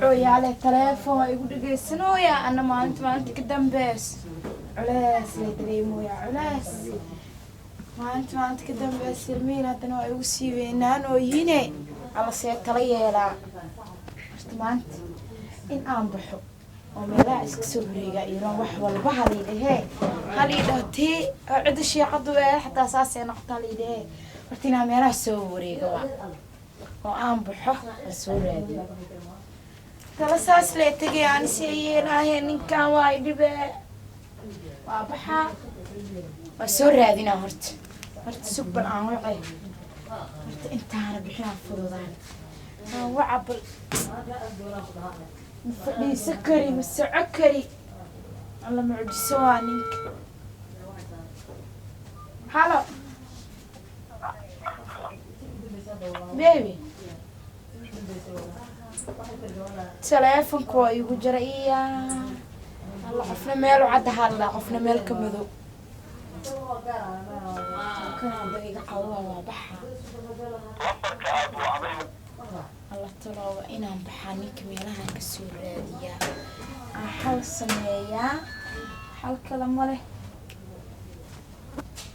Wacooyaale taleefon waa igu dhegaysanooyaa. Ana maalinta maalinta ka dambeys culeys lay dareemooyaa, culeys maalinta maalinta ka dambeys. Ilmihiin haddana waa igu sii weynaanooyiine. Alla, see tala yeelaa? Horta maanta in aan baxo oo meelaha iska soo wareegaa iroon wax walba halii dhehee, halii dhaho tii oo cidda shiicadu ee xataa saasay noqota halii dhehee. Horta inaan meelaha soo wareega waa oo aan baxo aan soo raadiyo tala, saas lee tegay. Aan see yeelaahe? Ninkan waa i dhibe. Waa baxaa, waa soo raadinaa. Horta sug bal aan wacay. Horta intaana bixinaa fududaan aan waca bal. Ma fadhiiso kari, ma soco kari. Alla, mucjiso waa ninka. Hello baby, taleefonka waa igu jira. Iya alla, qofna meel u cadda hadla, qofna meel ka madow. Kan hadda iga qabo waa baxa. Alla talooba, inaan baxaa ninka meelahan ka soo raadiyaa, aan xal sameeyaa. Xal kale ma leh.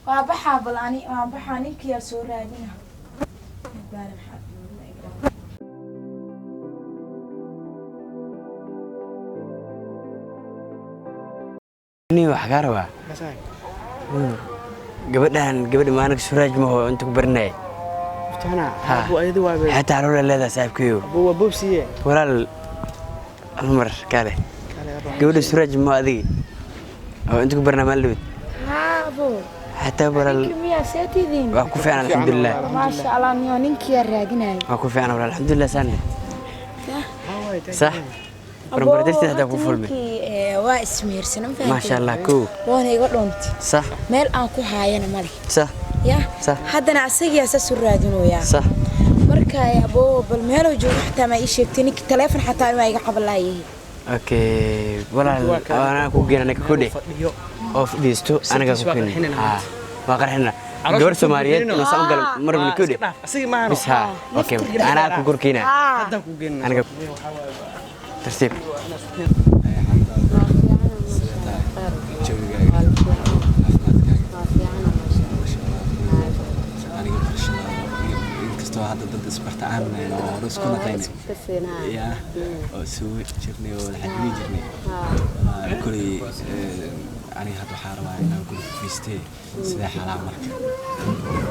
Waa baxaa bal ani, waa baxaa, ninkiyaa soo raadina. Baale maxaa? Nin waxaa kaa rabaa gabadhan, gabadha maalinka Suraaj maho inta ku baranaya. Xataa xaruura leedahay saaxiibkayo. Walaal, hal mar kaale. Gabadha Suraaj ma adigi oo inta ku baranaya maalin dhawid? Haa abo. Xataa walaal. Ninka miyaa? See tidiin? Waa ku fiican, alxamdulilah. Maasha Allah, niyo ninkiyaa raadinayo. Waa ku fiican walaal, alxamdulilah. Saane sax baranbar darteed hataa ku fulmay. Ninkii waa ismehersan, ma fahanteen? Maasha Allah, kow. Waana iga dhuuntay. Meel aan ku haayana male. Ya. Haddana asagiyaa saas u raadinoyaa. Marka abo, bal meeluu joogo xataa ma ii sheegtay ninkii? Taleefon xataa waa iga qaban laayahay. Okay walaal, anaa ku geena ninka kudhe oo fadhiisto, anagaa ku keena. Haa, waa qarxina gabar Soomaaliyeed inuu saan u galo marabna kudhe bis. Haa, okay, anaa ku korkeena aniga. Tartiib. Jawigaaga, caafimaadkaaga? Aniga barashadaada, inkastoo hadda dad isbarta aan nahay oo hore isku naqaynay ya oo soo jirnay oo wada xajmi jirnay. Walaa, koley aniga hadda waxaa rabaa inaan guri ku fiistee. Sidee xaalaa marka?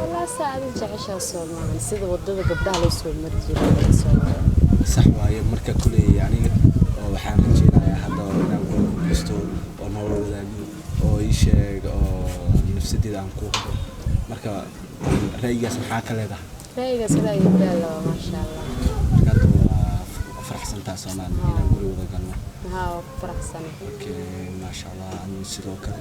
Walaa, saa aad u jeceshaa Soomaali, sida wadada gabdhaha loo soo mari jiray Soomaali. Sax waaye. Marka koley aniga oo waxaan rajeynayaa hadda oo inaan guri ku fiisto oo nolol wadaagno oo ii sheeg oo nafsadeeda aan ku huro. Marka ra'yigaas maxaa ka leedahay? Ra'yigaas ra'yi baala waa, maasha Allah. Marka hadda waa ku faraxsantaha Soomaali inaan guri wada galno? Haa, waa ku faraxsanahay. Okay, maasha Allah, aniga sidoo kale.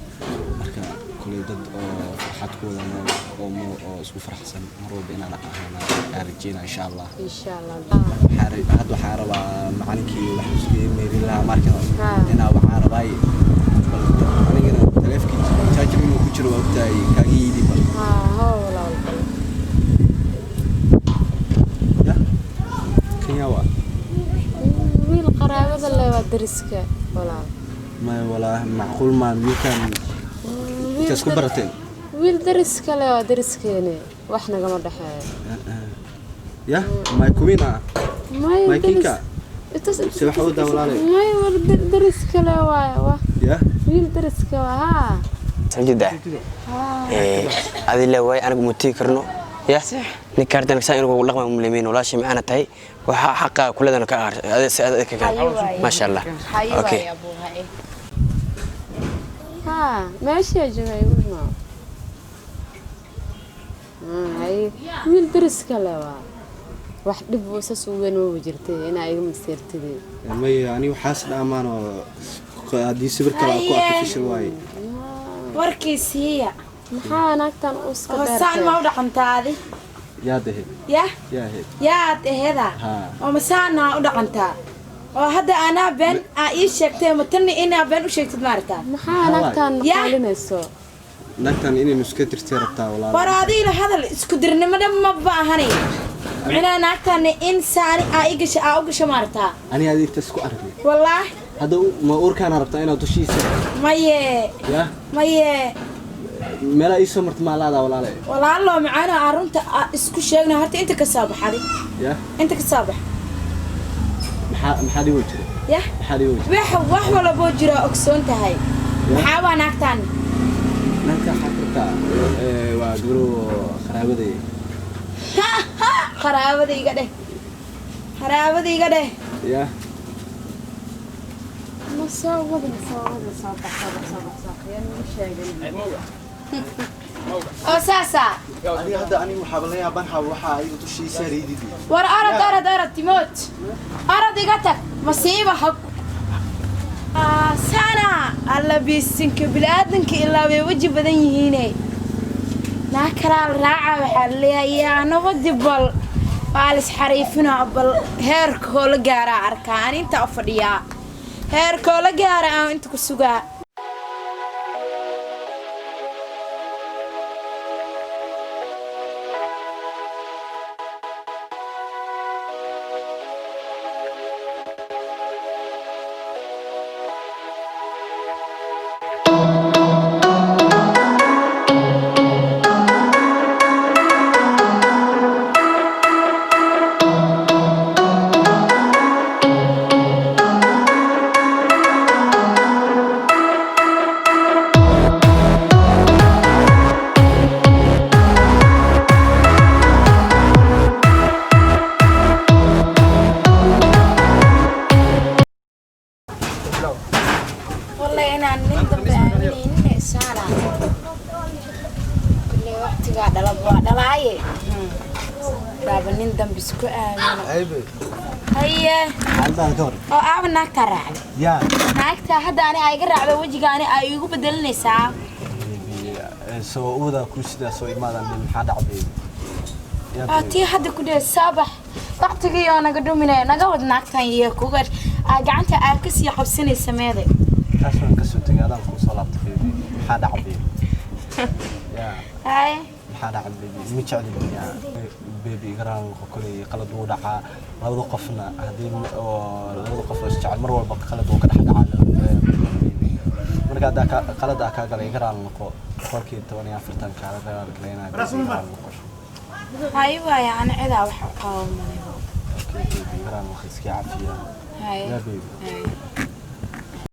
Marka kuley dad oo farxad ku wada nool oo oo isku faraxsan mar walba inaan ahana aan rajeynaa, insha Allah. Insha Allah. Hadda waxaa rabaa macalinkii wax isku meerin lahaa marka Haa. inaa waxaa rabaa bal anigana taleefkii charger inuu ku jiro waa ogtahay, kaaga yidi bal. Haa, hoo walaal, bal. Ya kenya waa. Wiil qaraabada leh waa, dariska walaal. Maya walaa, macquul maan wiilkan intaas ku barateen. Wiil dariska leh waa, dariskeene, wax nagama dhexeeyo. Ya may kuwina may may kinka intaas. Se waxa u daa walaalay? May war, dariska leh waay, waa ya wiil dariska waa, haa. Sajida adila waay, anigu ma tigi karno ya ninka hardan saa inuu kugu dhaqma muslimiin. Walaashay macaana tahay, waxaa xaqa kuladana ka aar si aad ka gaar. Maasha Allah. Haye. Okay. Waay abuu, haye. Haa, meeshaa jooga igu imaa. Haye, wiil dariska leh waa, wax dhib oo saas u weyn maba jirtay inaa iga maseertidee. May, ani waxaas dhaamaan oo haddii sawir kale aan ku arko fishil waaye. Warkii siiya. Maxaa naagtan u iska Oo saan ma dheertay? u dhaqantaa adi? Yaa dahe? Yah. Yaa ahayd? Yaad eheda? Haa. Oo masaanaa u dhaqantaa oo hadda anaa been aa ii sheegtay, ma tanna inaa been u sheegtid maaragtaa? Maxaa naagtan Yah. qaalinayso? Naagtan inaynu iska tirtay rabtaa walaal. War adiila hadal isku dirnimo dhan ma baahanay. Micnaha naagtana in saani aa i gasha aa u gasha maartaa. Aniga adiga inta isku aragnay. Wallaahi. Hadda ma uurkaana rabtaa inaad dushiisa? Maye. Ya. Maye. Meelaa ii soo marta maalaadaa walaale. Walaalo macaano aan runta isku sheegna horta inta ka soo baxday. Ya. Inta ka soo bax. Maxaa dhibo jira? Ya. Maxaa dhibo jira? Wax walba jira ogsoon tahay. Maxaa waa naagtan? Naagta xaafirta waa gabro qaraabaday. Qaraabada iga dheh. Qaraabada iga dheh. Ya. Ma soo wada soo wada soo bax soo bax soo bax soo qiyaan ma sheegin. Oo saasa. Aniga hadda aniga waxaa la yaaban waxa igu dushiisa riididi. War arad arad arad Timoot. Arad iga tag. Masiiba hab. Sana alla bisinka bilaadanka ilaa way waji badan yihiin. Naa kala raaca waxa leeyahay nabad bal waa la xariifina bal heerkoo la gaara arkaan inta u fadhiya. Heerkoo la gaara aan inta ku sugaa. والله أنا نندم بأمين سارة كل وقت قاعد ألعب دلاي بابا نندم بسكو آمين. هيا. Xaaladaada ka hor. oo aaba naagtaa raacday. Ya. Naagtaa hadda ani ay iga raacday wejiga ani ay igu bedelinaysaa. Soo uwada ku sidaa soo imaadan maxaa dhacday? Aa tii hadda ku dheh saabax waqtigii oo naga dhuminaya naga wad naagtan iyo kuga aa gacanta aa ka sii qabsanaysa meeday. Taas waan ka soo tagay adaan ku soo laabtay baby. Maxaa dhacday? Ya. Hay. Maxaa dhacday baby? Ma jecli ya. Baby garaan kulay qalad uu dhacaa labada qofna hadii oo labada qof oo isjecel mar walba qalad uu ka dhex dhacaa baby. Marka hadda qalad ka galay garaan noqo 14 kaala galaynaa baby garaan noqo. Hay waay ana cidaa wax u qabo malay. Okay baby garaan noqo iska caafiya. Hay. Ya baby. Hay.